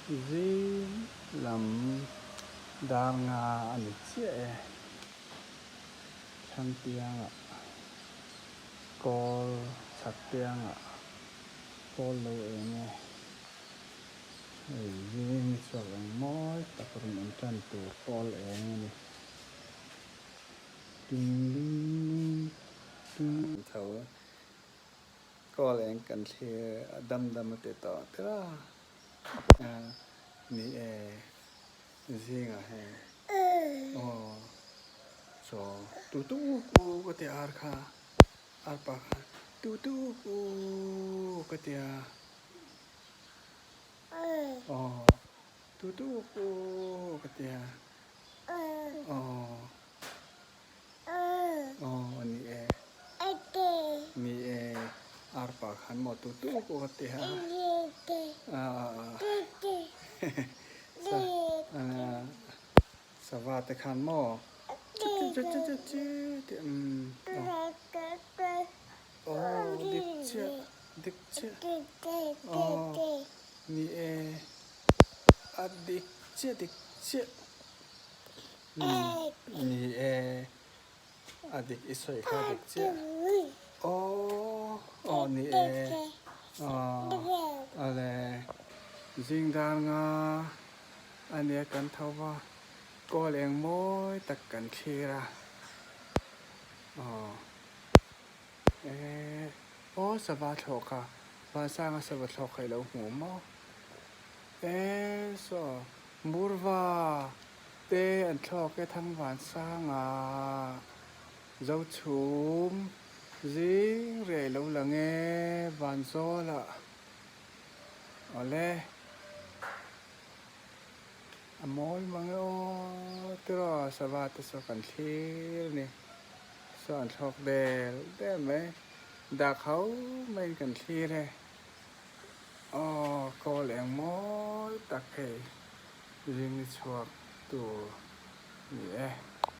Zing lam dar nga a ni chiah e. Thlangpiangah kawl chhak piangah kawl lo eng e. Hei zing ni chhuak eng mawi tak rawn awm tan tur kawl eng a ni. Ding ding ding ding. Tho kawl eng kan thlir a dam dam a ti tawh tel a. Ni e zingah he aw chaw tu tu ku ka ti ar kha ar pa kha tu tu ku ka ti a aw tu tu ku ka ti a aw Aw ni e. Ni e. Arpa khan maw tu tu pawh ka ti a. Sava te khan maw chu chu chu chu chu tih umm aw dik chiah dik chiah aw ni e a dik chiah dik chiah. Ni e, a dik i sawi kha dik chiah. Aw, aw ni e, aw ale zing dar nga a nia kan tho va, kawl eng mawi tak kan thlir a, aw e, aw sava thlawh kha, Vansanga sava thlawh kha i lo hmu maw? E saw. Murva te an thlawk e Thangvansanga Zochhum zing riai lo lang e Vanzawlah awle a mawi mang e aw tiraw sava te saw kan thlir a ni saw an thlawk del del mai dak ho maiin kan thlir e. Aw kawl eng mawi tak hei zing ni chhuak tur ni e.